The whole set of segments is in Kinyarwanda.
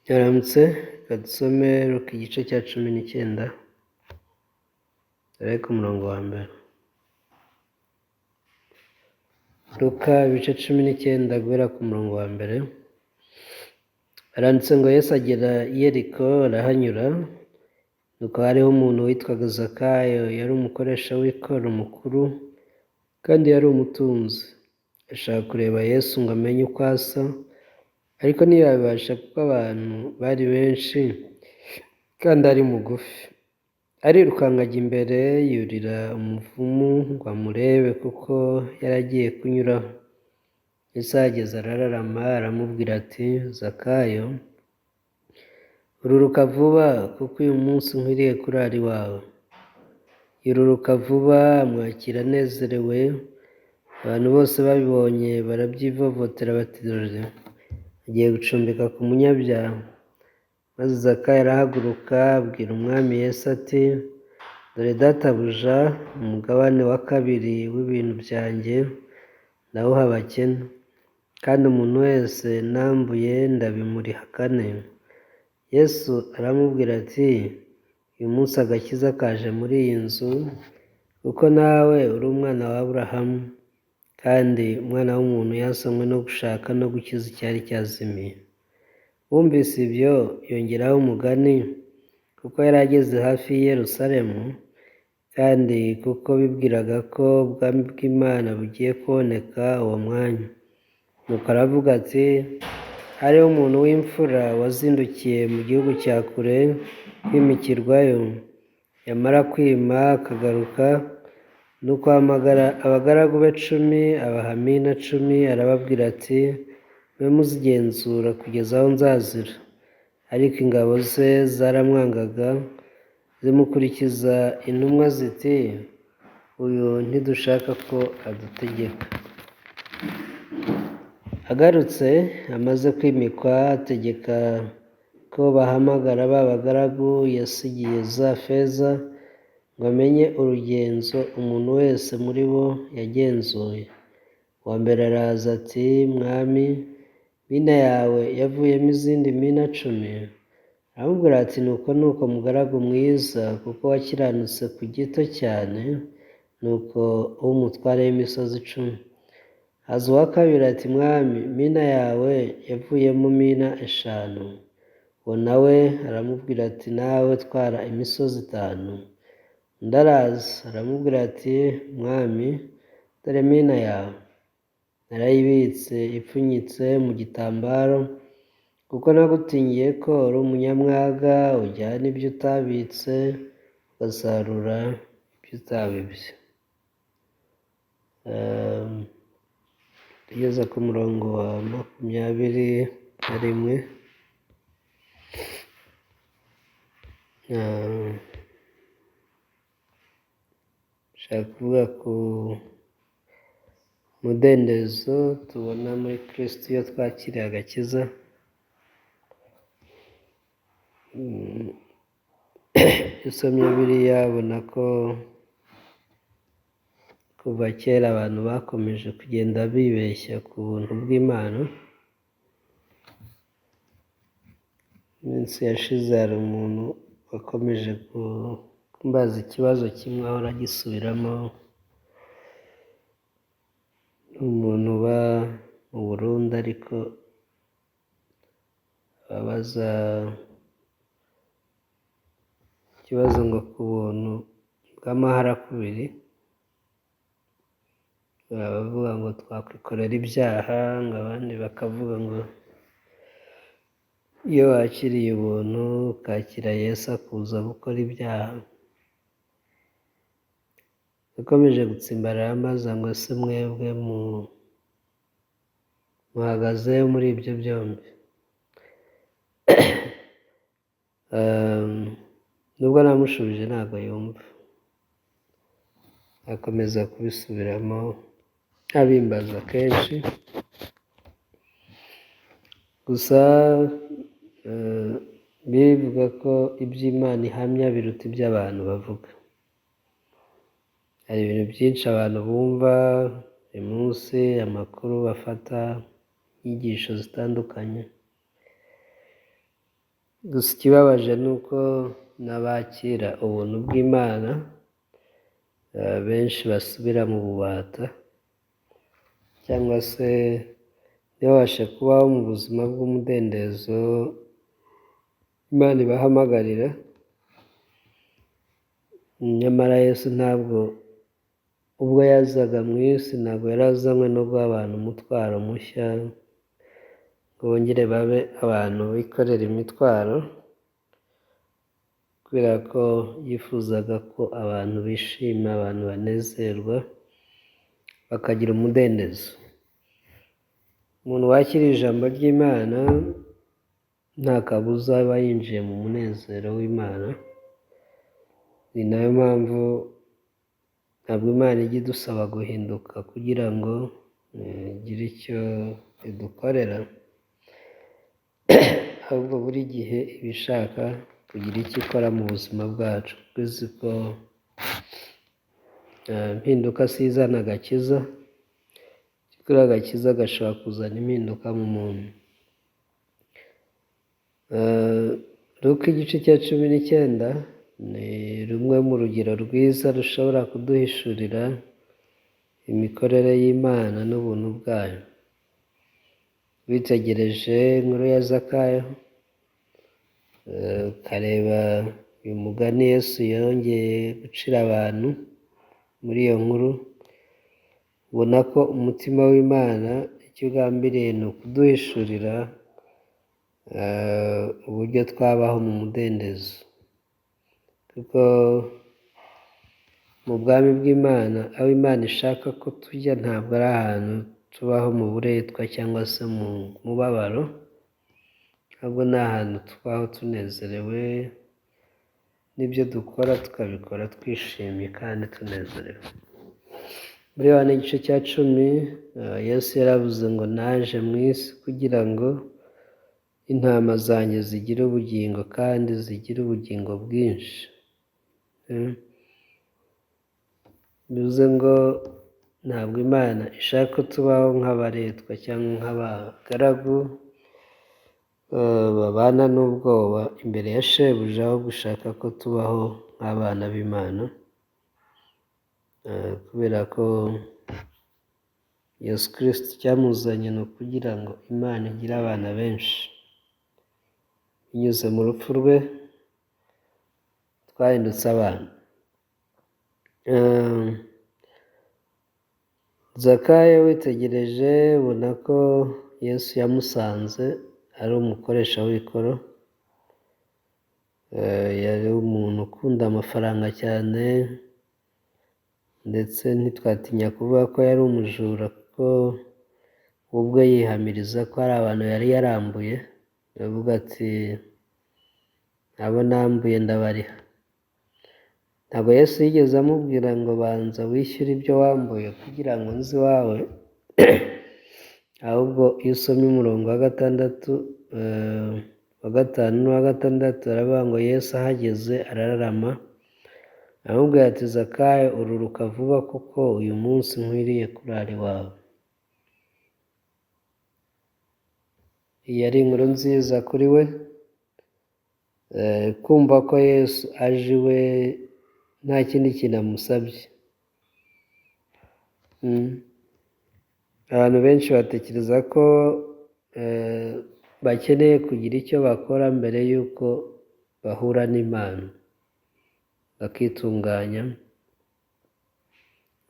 Mwaramutse, reka dusome Luka igice cya 19, duhere ku murongo wa mbere. Luka ibice 19 guhera ku murongo wa mbere, haranditse ngo Yesu agera i Yeriko arahanyura, nuko hariho umuntu witwaga Zakayo, yari umukoresha w'ikoro mukuru kandi yari umutunzi. Ashaka kureba Yesu ngo amenye uko asa, ariko ntiyabibasha kuko abantu bari benshi kandi ari mugufi. Arirukanka ajya imbere, yurira umuvumu ngo amurebe kuko yari agiye kunyuraho. Yesu ahageze arararama, aramubwira ati Zakayo, ururuka vuba kuko uyu munsi nkwiriye kurara iwawe. Yururuka vuba, amwakira anezerewe. Abantu bose babibonye barabyivovotera bati dore agiye gucumbika ku munyabyaha. Maze Zakayo arahaguruka abwira umwami Yesu ati dore databuja, umugabane wa kabiri w'ibintu byanjye ndawuha abakene, kandi umuntu wese nambuye ndabimuriha kane. Yesu aramubwira ati uyu munsi agakiza kaje muri iyi nzu, kuko nawe uri umwana wa Aburahamu, kandi umwana w'umuntu yazanywe no gushaka no gukiza icyari cyazimiye. Wumvise ibyo yongeraho umugani, kuko yari ageze hafi y'i Yerusalemu, kandi kuko bibwiraga ko ubwami bw'Imana bugiye kuboneka uwo mwanya. Nuko aravuga ati hariho umuntu w'imfura wazindukiye mu gihugu cya kure kwimikirwayo, yamara kwima akagaruka, nuko ahamagara abagaragu be 10, abaha mina 10, arababwira ati mube muzigenzura kugeza aho nzazira. Ariko ingabo ze zaramwangaga, zimukurikiza intumwa ziti uyu ntidushaka ko adutegeka. Agarutse amaze kwimikwa, ategeka ko bahamagara ba bagaragu yasigiye za feza, ngo amenye urugenzo umuntu wese muri bo yagenzuye. Uwa mbere araza ati mwami, mina yawe yavuyemo izindi mina 10. Aramubwira ati nuko nuko mugaragu mwiza, kuko wakiranutse ku gito cyane, nuko ube umutware w'imisozi 10. Haza uwa kabiri ati mwami, mina yawe yavuyemo mina 5. Uwo nawe aramubwira ati nawe twara imisozi 5. Undi araza aramubwira ati mwami, dore mina yawe narayibitse ipfunyitse mu gitambaro, kuko nagutinyiye ko uri umunyamwaga, ujyana ibyo utabitse, ugasarura ibyo utabibye. Tugeze ku murongo wa 21. Nshaka kuvuga ku mudendezo tubona muri Kristo iyo twakiriye agakiza. Iyo usomye biriya ubona ko kuva kera abantu bakomeje kugenda bibeshya ku buntu bw'Imana. Iminsi yashize hari umuntu wakomeje kumbaza ikibazo kimwe ahora agisubiramo, ni umuntu uba mu Burundi ariko abaza ikibazo ngo ku buntu bw'amaharakubiri, abavuga ngo twakwikorera ibyaha, ngo abandi bakavuga ngo iyo wakiriye ubuntu ukakira Yesu akuza gukora ibyaha. Yakomeje gutsimbarara ambaza ngo ese mwebwe muhagaze muri ibyo byombi? Nubwo namushubije ntabwo yumva, akomeza kubisubiramo abimbaza kenshi. Gusa bivuga ko iby'Imana ihamya biruta iby'abantu bavuga. Hari ibintu byinshi abantu bumva buri munsi, amakuru bafata, inyigisho zitandukanye. Gusa ikibabaje ni uko n'abakira ubuntu bw'Imana benshi basubira mu bubata, cyangwa se ntibabashe kubaho mu buzima bw'umudendezo Imana ibahamagarira. Nyamara Yesu ntabwo ubwo yazaga mu isi, ntabwo yari azanywe no guha abantu umutwaro mushya ngo bongere babe abantu bikorera imitwaro, kubera ko yifuzaga ko abantu bishima, abantu banezerwa, bakagira umudendezo. Umuntu wakira ijambo ry'Imana nta kabuza aba yinjiye mu munezero w'Imana. Ni nayo mpamvu ntabwo Imana ijya idusaba guhinduka kugira ngo igire icyo idukorera, ahubwo buri gihe iba ishaka kugira icyo ikora mu buzima bwacu, kuko izi ko impinduka si izana agakiza, cyakora agakiza gashobora kuzana impinduka mu muntu. Luka igice cya 19 ni rumwe mu rugero rwiza rushobora kuduhishurira imikorere y'Imana n'ubuntu bwayo. Witegereje inkuru ya Zakayo, ukareba uyu mugani Yesu yongeye gucira abantu muri iyo nkuru, ubona ko umutima w'Imana icyo ugambiriye ni ukuduhishurira uburyo twabaho mu mudendezo, kuko mu bwami bw'Imana aho Imana ishaka ko tujya ntabwo ari ahantu tubaho mu buretwa cyangwa se mu mubabaro, ahubwo ni ahantu tubaho tunezerewe n'ibyo dukora tukabikora twishimye kandi tunezerewe. Muri Yohana igice cya 10, Yesu yaravuze ngo naje mu isi kugira ngo intama zanjye zigire ubugingo kandi zigire ubugingo bwinshi. Bivuze ngo ntabwo Imana ishaka ko tubaho nk'abaretwa cyangwa nk'abagaragu babana n'ubwoba imbere ya shebuja, ahubwo ishaka ko tubaho nk'abana b'Imana, kubera ko Yesu Kristo icyamuzanye ni ukugira ngo Imana igire abana benshi. Binyuze mu rupfu rwe twahindutse abana. Zakayo witegereje ubona ko Yesu yamusanze ari umukoresha w'ikoro, yari umuntu ukunda amafaranga cyane, ndetse ntitwatinya kuvuga ko yari umujura, kuko ubwe yihamiriza ko hari abantu yari yarambuye, aravuga ati abo nambuye ndabariha. Ntabwo Yesu yigeze amubwira ngo banza wishyure ibyo wambuye kugira ngo nze iwawe, ahubwo iyo usomye umurongo wa gatandatu, wa gatanu n'uwa gatandatu, aravuga ngo Yesu ahageze arararama, aramubwira ati Zakayo ururuka vuba kuko uyu munsi nkwiriye kurara iwawe. Iyi ari inkuru nziza kuri we, kumva ko Yesu aje iwe nta kindi kintu amusabye. Abantu benshi batekereza ko bakeneye kugira icyo bakora mbere y'uko bahura n'Imana, bakitunganya,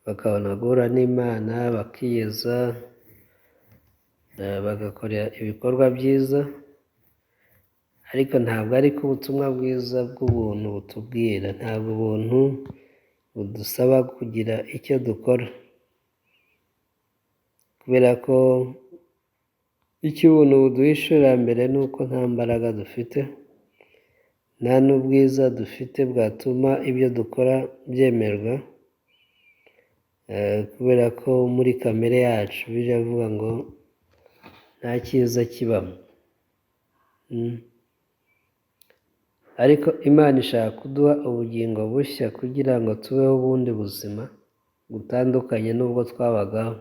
bakabona guhura n'Imana, bakiyeza, bagakora ibikorwa byiza, ariko ntabwo ari ko ubutumwa bwiza bw'ubuntu butubwira. Ntabwo ubuntu budusaba kugira icyo dukora, kubera ko icyo ubuntu buduhishurira mbere ni uko nta mbaraga dufite, nta n'ubwiza dufite bwatuma ibyo dukora byemerwa, kubera ko muri kamere yacu biravuga ngo nta cyiza kibamo. Ariko Imana ishaka kuduha ubugingo bushya kugira ngo tubeho ubundi buzima butandukanye n'ubwo twabagaho.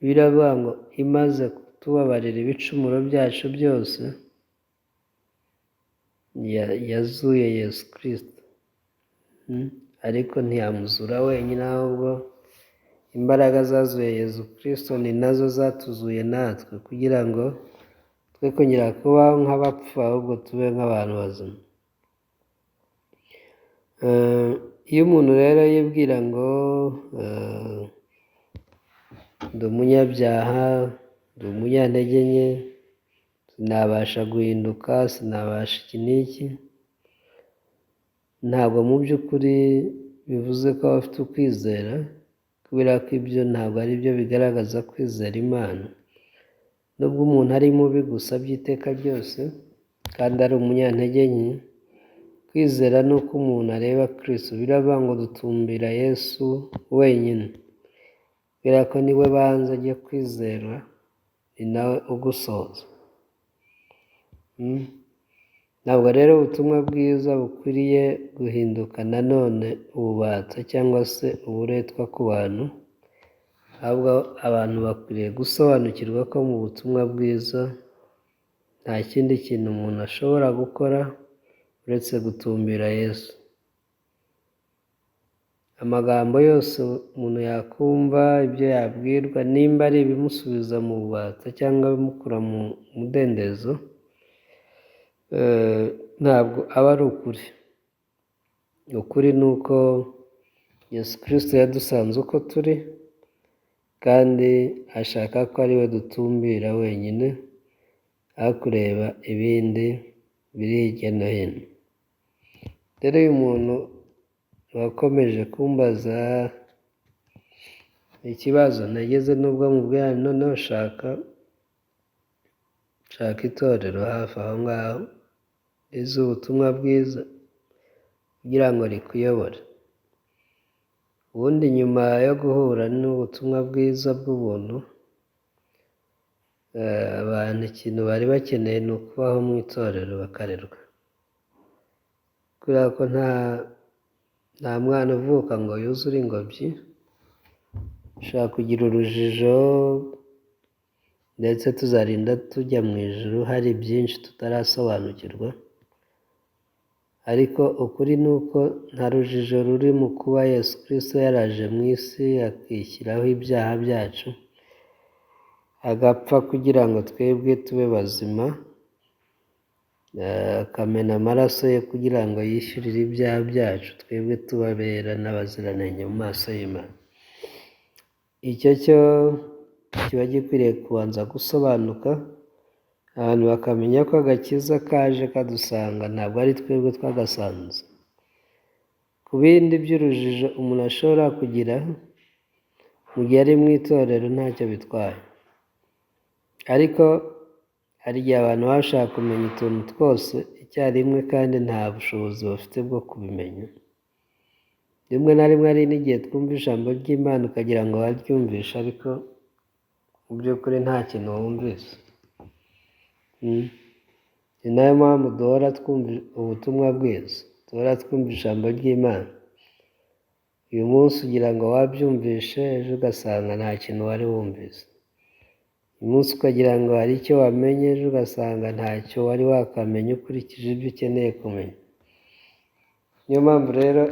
Biravuga ngo imaze kutubabarira ibicumuro byacu byose, yazuye Yesu Kristo. Ariko ntiyamuzura wenyine, ahubwo imbaraga zazuye Yesu Kristo ni nazo zatuzuye natwe, kugira ngo twe kongera kubaho nk'abapfu, ahubwo tube nk'abantu bazima. Iyo umuntu rero yibwira ngo ndi umunyabyaha, ndi umunyantege nke, sinabasha guhinduka, sinabasha iki n'iki, ntabwo mu by'ukuri bivuze ko aba afite ukwizera, kubera ko ibyo ntabwo ari byo bigaragaza kwizera Imana. Nubwo umuntu ari mubi gusa by'iteka ryose kandi ari umunyantege nke, kwizera ni uko umuntu areba Kristo. Biravuga ngo dutumbira Yesu wenyine, kubera ko niwe banze ryo kwizera, ni nawe ugusohoza. Ntabwo rero ubutumwa bwiza bukwiriye guhinduka nanone ububata cyangwa se uburetwa ku bantu, ahubwo abantu bakwiriye gusobanukirwa ko mu butumwa bwiza nta kindi kintu umuntu ashobora gukora uretse gutumbira Yesu. Amagambo yose umuntu yakumva, ibyo yabwirwa, nimba ari ibimusubiza mu bubata cyangwa ibimukura mu mudendezo, ntabwo aba ari ukuri. Ukuri ni uko Yesu Kristo yadusanze uko turi, kandi ashaka ko ari we dutumbira wenyine, aho kureba ibindi biri hirya no hino. Rero uyu muntu wakomeje kumbaza ikibazo, nageze n'ubwo mubwira nti noneho shaka itorero hafi aho ngaho rizi ubutumwa bwiza kugira ngo rikuyobore. Ubundi nyuma yo guhura n'ubutumwa bwiza bw'ubuntu, abantu ikintu bari bakeneye ni ukubaho mu itorero bakarerwa, kubera ko nta mwana uvuka ngo yuzure ingobyi, ushobora kugira urujijo, ndetse tuzarinda tujya mu ijuru hari byinshi tutarasobanukirwa. Ariko ukuri ni uko nta rujijo ruri mu kuba Yesu Kristo yaraje mu isi akishyiraho ibyaha byacu, agapfa kugira ngo twebwe tube bazima, akamena amaraso ye kugira ngo yishyurire ibyaha byacu, twebwe tubabera n'abaziranenge mu maso y'Imana. Icyo cyo kiba gikwiriye kubanza gusobanuka, abantu bakamenya ko agakiza kaje kadusanga, ntabwo ari twebwe twagasanze. Ku bindi by'urujijo umuntu ashobora kugira mu gihe ari mu itorero ntacyo bitwaye, ariko hari igihe abantu baba bashaka kumenya utuntu twose icyarimwe kandi nta bushobozi bafite bwo kubimenya. Rimwe na rimwe hari n'igihe twumva ijambo ry'Imana ukagira ngo waryumvishe, ariko mu by'ukuri nta kintu wumvise. Ni nayo mpamvu duhora twumva ubutumwa bwiza, duhora twumva ijambo ry'Imana. Uyu munsi ugira ngo wabyumvishe, ejo ugasanga nta kintu wari wumvise. Uyu munsi ukagira ngo hari icyo wamenye, ejo ugasanga ntacyo wari wakamenya ukurikije ibyo ukeneye kumenya. Niyo mpamvu rero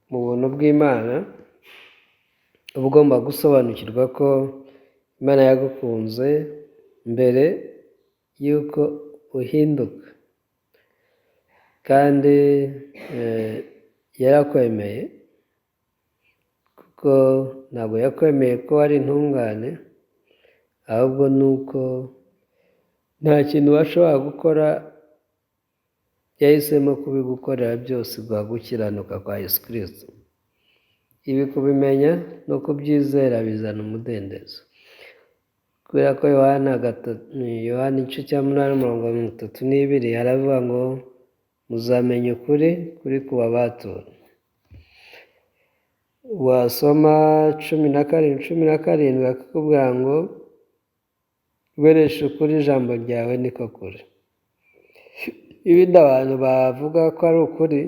mu buntu bw'Imana uba ugomba gusobanukirwa ko Imana yagukunze mbere y'uko uhinduka, kandi yarakwemeye, kuko ntabwo yakwemeye ko wari intungane, ahubwo ni uko nta kintu washobora gukora, yahisemo kubigukorera byose iguha gukiranuka kwa Yesu Kristo. Ibi kubimenya no kubyizera bizana umudendezo, kubera ko Yohana igice cya 8 umurongo wa 32 haravuga ngo muzamenya ukuri, kuri kubabatura. Wasoma 17 17 akakubwira ngo ubereshe ukuri, ijambo ryawe niko kuri. Ibindi abantu bavuga ko ari ukuri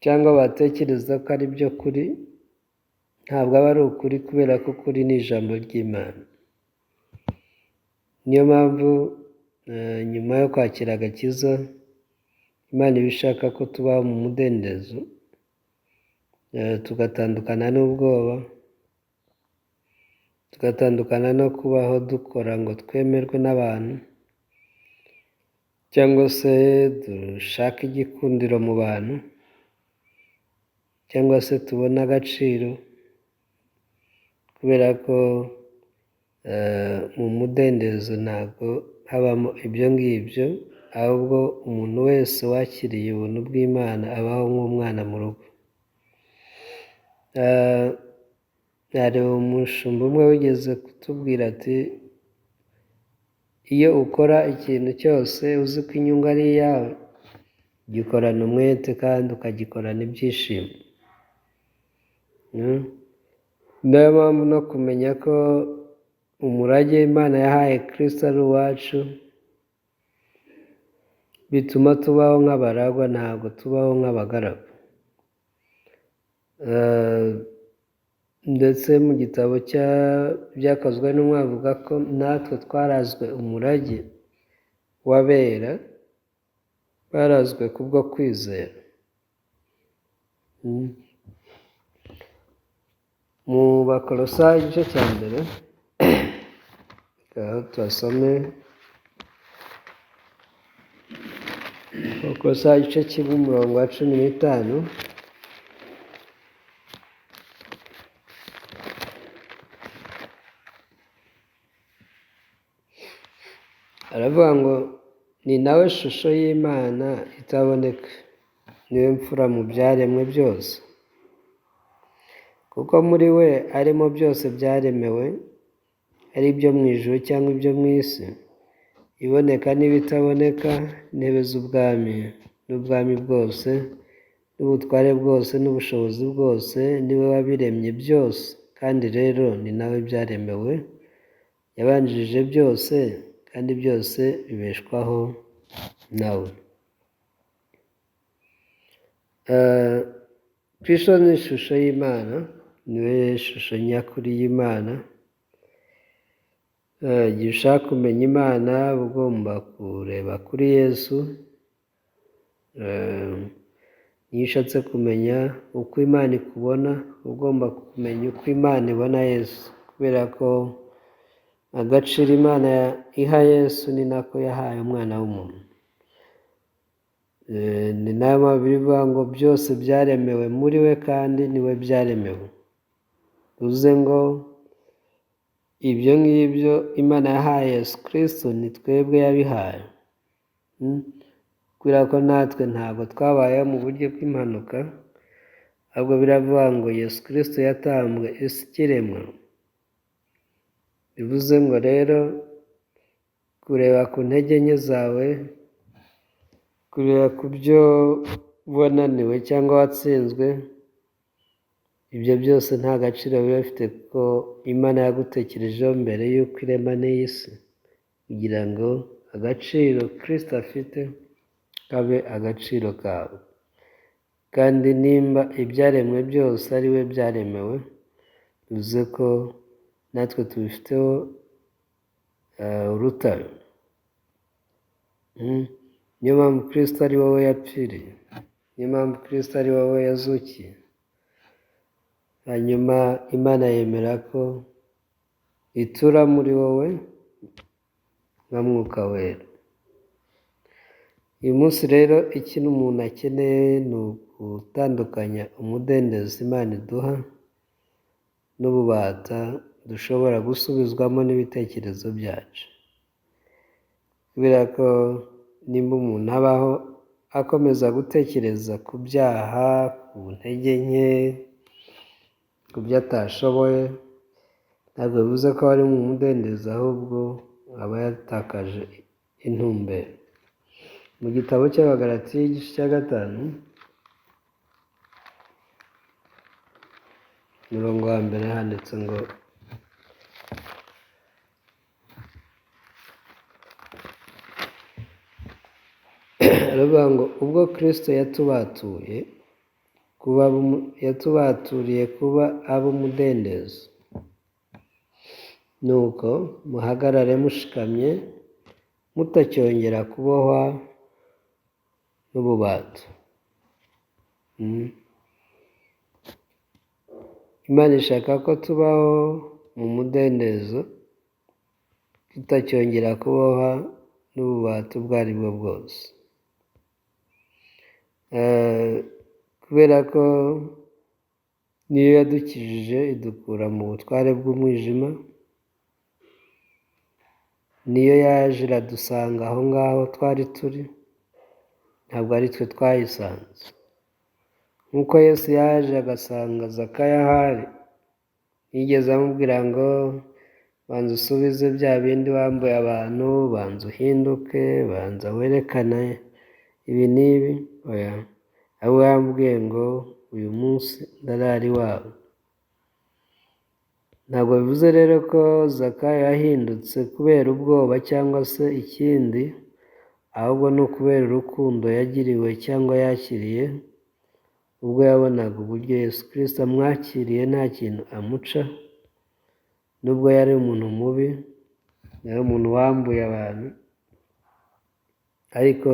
cyangwa batekereza ko ari byo kuri, ntabwo aba ari ukuri, kubera ko ukuri ni ijambo ry'Imana. Niyo mpamvu nyuma yo kwakira agakiza Imana iba ishaka ko tubaho mu mudendezo, tugatandukana n'ubwoba, tugatandukana no kubaho dukora ngo twemerwe n'abantu, cyangwa se dushake igikundiro mu bantu, cyangwa se tubone agaciro, kubera ko mu mudendezo ntabwo habamo ibyo ngibyo, ahubwo umuntu wese wakiriye ubuntu bw'Imana abaho nk'umwana mu rugo. Hari umushumba umwe wigeze kutubwira ati iyo ukora ikintu cyose uzi ko inyungu ari iyawe, gikorana umwete kandi ukagikorana ibyishimo. Niyo mpamvu no kumenya ko umurage Imana yahaye Kristo ari uwacu, bituma tubaho nk'abaragwa, ntabwo tubaho nk'abagaragu. Ndetse mu gitabo Byakozwe n'Intumwa avuga ko natwe twarazwe umurage w'abera, barazwe kubwo kwizera. Mu Bakolosayi igice cya mbere, aho tuhasome Abakolosayi igice kimwe umurongo wa 15. Aravuga ngo ni nawe shusho y'Imana itaboneka, niwe mfura mu byaremwe byose, kuko muri we arimo byose byaremewe, ari ibyo mu ijuru cyangwa ibyo mu isi, iboneka n'ibitaboneka, intebe z'ubwami n'ubwami bwose n'ubutware bwose n'ubushobozi bwose, niwe wabiremye byose, kandi rero ni nawe byaremewe, yabanjirije byose kandi byose bibeshwaho nawe. Kristo ni ishusho y'Imana, niwe shusho nyakuri y'Imana. Igihe ushaka kumenya Imana uba ugomba kureba kuri Yesu. Iyo ushatse kumenya uko Imana ikubona, ugomba kumenya uko Imana ibona Yesu, kubera ko agaciro Imana iha Yesu ni nako yahaye umwana w'umuntu. Ni nayo mpamvu bivuga ngo byose byaremewe muri we kandi niwe byaremewe. Bivuze ngo ibyo ngibyo Imana yahaye Yesu Kristo ni twebwe yabihaye. Kubera ko natwe ntabwo twabayeho mu buryo bw'impanuka, ahubwo biravuga ngo Yesu Kristo yatambwe isi ikiremwa. Bivuze ngo rero kureba ku ntege nke zawe, kureba ku byo wananiwe cyangwa watsinzwe, ibyo byose nta gaciro biba bifite kuko Imana yagutekerejeho mbere y'uko irema n'iyi si, kugira ngo agaciro Kristo afite kabe agaciro kawe. Kandi nimba ibyaremwe byose ari we byaremewe, bivuze ko natwe tubifiteho urutare. Niyo mpamvu Kristo ari wowe yapfiriye, niyo mpamvu Kristo ari wowe yazukiye. Hanyuma Imana yemera ko itura muri wowe nka Mwuka Wera. Uyu munsi rero ikintu umuntu akeneye ni ugutandukanya umudendezo Imana iduha n'ububata dushobora gusubizwamo n'ibitekerezo byacu. Kubera ko nimba umuntu abaho akomeza gutekereza ku byaha, ku ntege nke, ku byo atashoboye, ntabwo bivuze ko ari mu mudendezo, ahubwo aba yatakaje intumbero. Mu gitabo cy'Abagalatiya igice cya 5, umurongo wa mbere handitse ngo aravuga ngo ubwo Kristo yatubaturiye kuba ab'umudendezo, nuko muhagarare mushikamye, mutacyongera kubohwa n'ububata. Imana ishaka ko tubaho mu mudendezo, tutacyongera kubohwa n'ububata ubwo ari bwo bwose. Kubera ko niyo yadukijije idukura mu butware bw'umwijima, niyo yaje iradusanga aho ngaho twari turi, ntabwo ari twe twayisanze. Nk'uko Yesu yaje agasanga Zakayo ahari, yigeze amubwira ngo banza usubize bya bindi wambuye abantu, banza uhinduke, banza werekane ibi n'ibi, oya. Ahubwo yamubwiye ngo uyu munsi ndarara iwawe. Ntabwo bivuze rero ko Zakayo yahindutse kubera ubwoba cyangwa se ikindi, ahubwo ni ukubera urukundo yagiriwe cyangwa yakiriye, ubwo yabonaga uburyo Yesu Kristo amwakiriye nta kintu amuca, nubwo yari umuntu mubi, yari umuntu wambuye abantu, ariko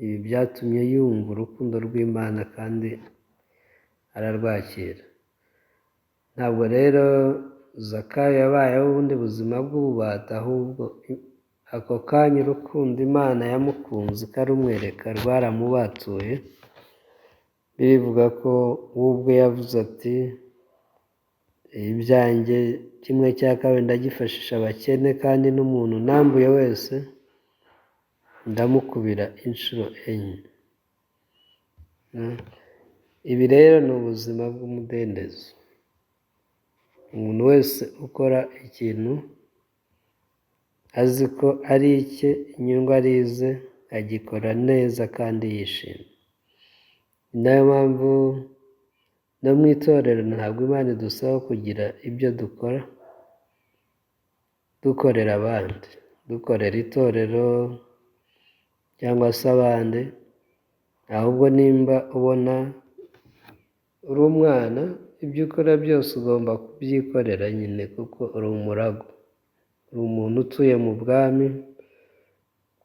ibi byatumye yumva urukundo rw'Imana kandi ararwakira. Ntabwo rero Zakayo yabayeho ubundi buzima bw'ububata, ahubwo ako kanya urukundo Imana yamukunze ikarumwereka rwaramubatuye. Birivuga ko we ubwe yavuze ati ibyanjye kimwe cya kabiri ndagifashisha abakene, kandi n'umuntu nambuye wese ndamukubira inshuro 4. Ibi rero ni ubuzima bw'umudendezo. Umuntu wese ukora ikintu azi ko ari icye, inyungu ari ize, agikora neza kandi yishimye. Ni nayo mpamvu no mu itorero ntabwo Imana idusaba kugira ibyo dukora dukorera abandi, dukorera itorero cyangwa se abandi, ahubwo nimba ubona uri umwana, ibyo ukora byose ugomba kubyikorera nyine, kuko uri umurago, uri umuntu utuye mu bwami,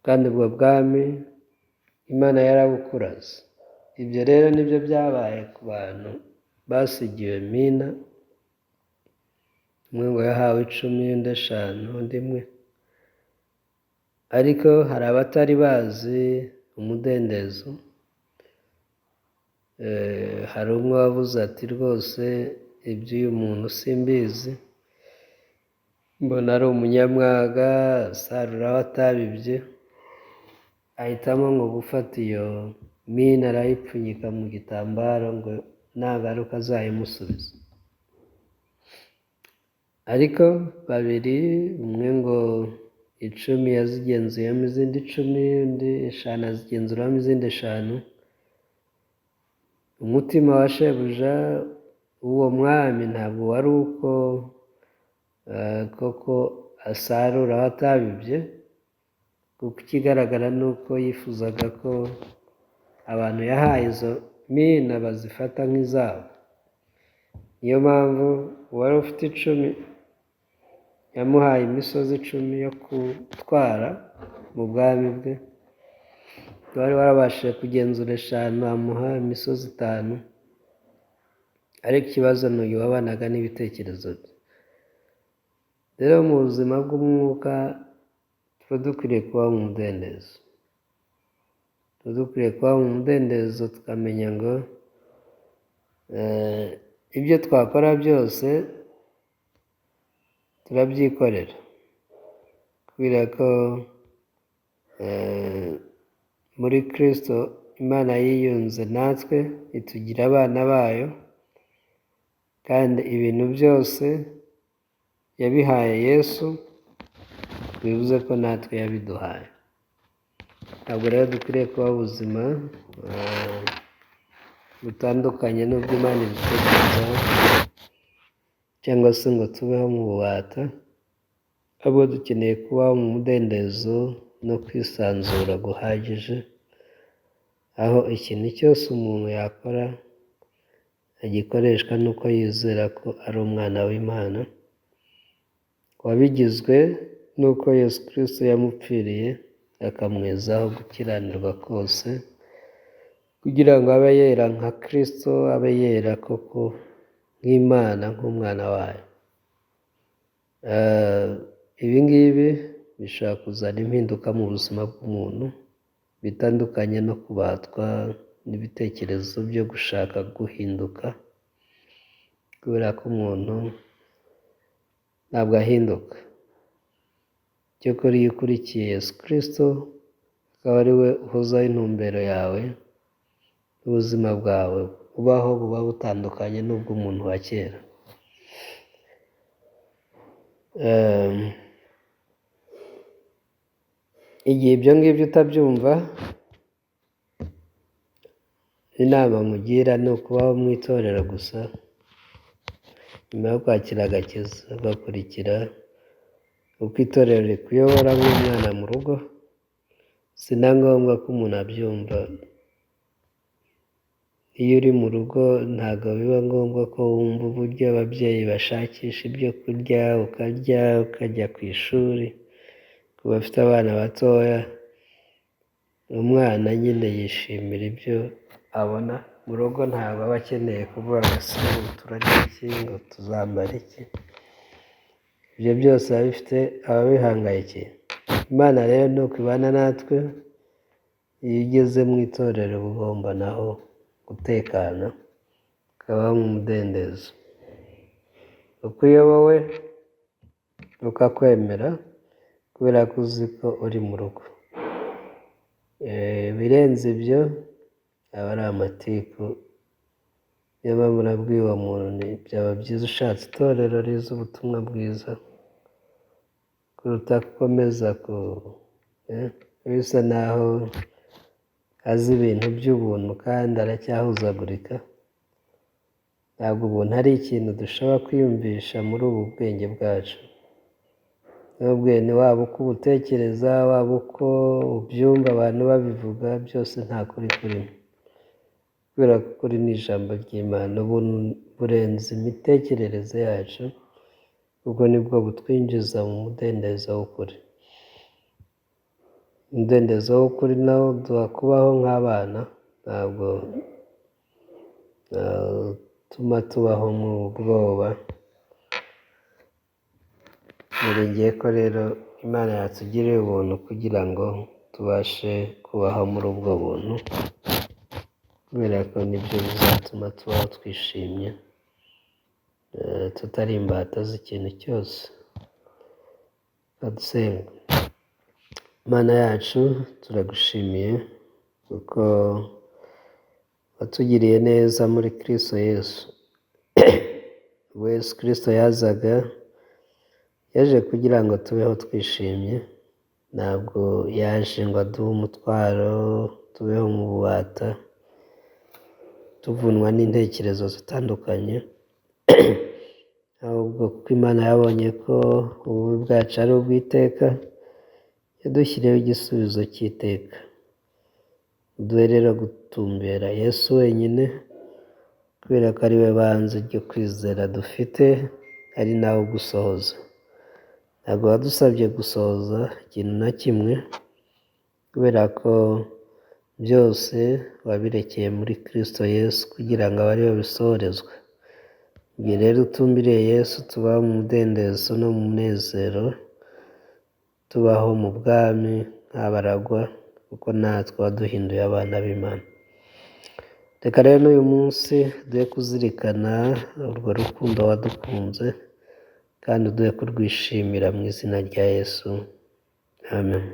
kandi ubwo bwami Imana yarabukuraze. Ibyo rero nibyo byabaye ku bantu basigiwe mina, umwe ngo yahawe 10, undi 5, undi 1, ariko hari abatari bazi umudendezo. Hari umwe wavuze ati rwose iby'uyu muntu simbizi, mbona ari umunyamwaga, asarura aho atabibye, ahitamo ngo gufata iyo mina arayipfunyika mu gitambaro ngo nagaruka azayimusubize. Ariko babiri, umwe ngo 10 yazigenzuyemo izindi 10, undi 5 azigenzuramo izindi 5. Umutima wa shebuja w'uwo mwami ntabwo wari uko koko asarura aho atabibye, kuko ikigaragara ni uko yifuzaga ko abantu yahaye izo mina bazifata nk'izabo. Niyo mpamvu uwari ufite 10 yamuhaye imisozi 10 yo gutwara mu bwami bwe, wari warabashije kugenzura 5 amuha imisozi 5, ariko ikibazo ni uyu wabanaga n'ibitekerezo bye. Rero mu buzima bw'umwuka tuba dukwiriye kuba mu mudendezo, tuba dukwiriye kuba mu mudendezo, tukamenya ngo ibyo twakora byose turabyikorera, kubera ko muri Kristo Imana yiyunze natwe itugira abana bayo, kandi ibintu byose yabihaye Yesu, bivuze ko natwe yabiduhaye. Ntabwo rero dukwiriye kuba ubuzima butandukanye n'ubwo Imana idutekerezaho, cyangwa se ngo tubeho mu bubata, ahubwo dukeneye kubaho mu mudendezo no kwisanzura guhagije, aho ikintu cyose umuntu yakora agikoreshwa n'uko yizera ko ari umwana w'Imana, wabigizwe n'uko Yesu Kristo yamupfiriye akamwezaho gukiranirwa kose. Kugira ngo abe yera nka Kristo, abe yera koko nk'Imana, nk'umwana wayo. Ibi ngibi bishobora kuzana impinduka mu buzima bw'umuntu, bitandukanye no kubatwa n'ibitekerezo byo gushaka guhinduka, kubera ko umuntu ntabwo ahinduka. Cyokora iyo ukurikiye Yesu Kristo, akaba ari we uhozaho intumbero yawe, ubuzima bwawe bubaho buba butandukanye n'ubw'umuntu wa kera. Igihe ibyo ngibyo utabyumva, inama nkugira ni ukubaho mu itorero gusa, nyuma yo kwakira agakiza ugakurikira uko itorero rikuyobora nk'umwana mu rugo. Si na ngombwa ko umuntu abyumva. Iyo uri mu rugo ntabwo biba ngombwa ko wumva uburyo ababyeyi bashakisha ibyo kurya, ukarya, ukajya ku ishuri. Ku bafite abana batoya, umwana nyine yishimira ibyo abona mu rugo, ntabwo aba akeneye kuvuga ngo ese ubu turarya iki, ngo tuzambara iki. Ibyo byose aba bifite ababihangayikiye. Imana rero ni uko ibana natwe, iyo ugeze mu itorero uba ugomba naho gutekana, ukabaho mu mudendezo. Uko uyobowe ukakwemera, kubera ko uzi ko uri mu rugo. Ibirenze ibyo aba ari amatiku. Niyo mpamvu nabwiye uwo muntu nti byaba byiza ushatse itorero rizi ubutumwa bwiza, kuruta gukomeza ku bisa naho azi ibintu by'ubuntu kandi aracyahuzagurika. Ntabwo ubuntu ari ikintu dushobora kwiyumvisha muri ubu bwenge bwacu. N'ubwenge waba uko ubutekereza, waba uko ubyumva abantu babivuga, byose nta kuri kurimo. Kubera ko ukuri ni ijambo ry'Imana. Ubuntu burenze imitekerereze yacu, kuko nibwo butwinjiza mu mudendezo w'ukuri. Umudendezo w'ukuri nawo uduha kubaho nk'abana, ntabwo utuma tubaho mu bwoba. Niringiye ko rero Imana yatugiriye ubuntu kugira ngo tubashe kubaho muri ubwo buntu, kubera ko nibyo bizatuma tubaho twishimye, tutari imbata z'ikintu cyose. Dusenga. Imana yacu, turagushimiye kuko watugiriye neza muri Kristo Yesu. Ubwo Yesu Kristo yazaga, yaje kugira ngo tubeho twishimye, ntabwo yaje ngo aduhe umutwaro, tubeho mu bubata, tuvunwa n'intekerezo zitandukanye, ahubwo kuko Imana yabonye ko ububi bwacu ari ubw'iteka, yadushyiriyeho igisubizo cy'iteka. Uduhe rero gutumbera Yesu wenyine, kubera ko ari we banze ryo kwizera dufite, ari nawe ugusohoza. Ntabwo wadusabye gusohoza ikintu na kimwe, kubera ko byose wabirekeye muri Kristo Yesu kugira ngo abe ari we bisohorezwa. Igihe rero utumbiriye Yesu, tubaho mu mudendezo no mu munezero, tubaho mu bwami nk'abaragwa, kuko natwe waduhinduye abana b'Imana. Reka rero n'uyu munsi duhe kuzirikana urwo rukundo wadukunze, kandi uduhe kurwishimira mu izina rya Yesu. Amen.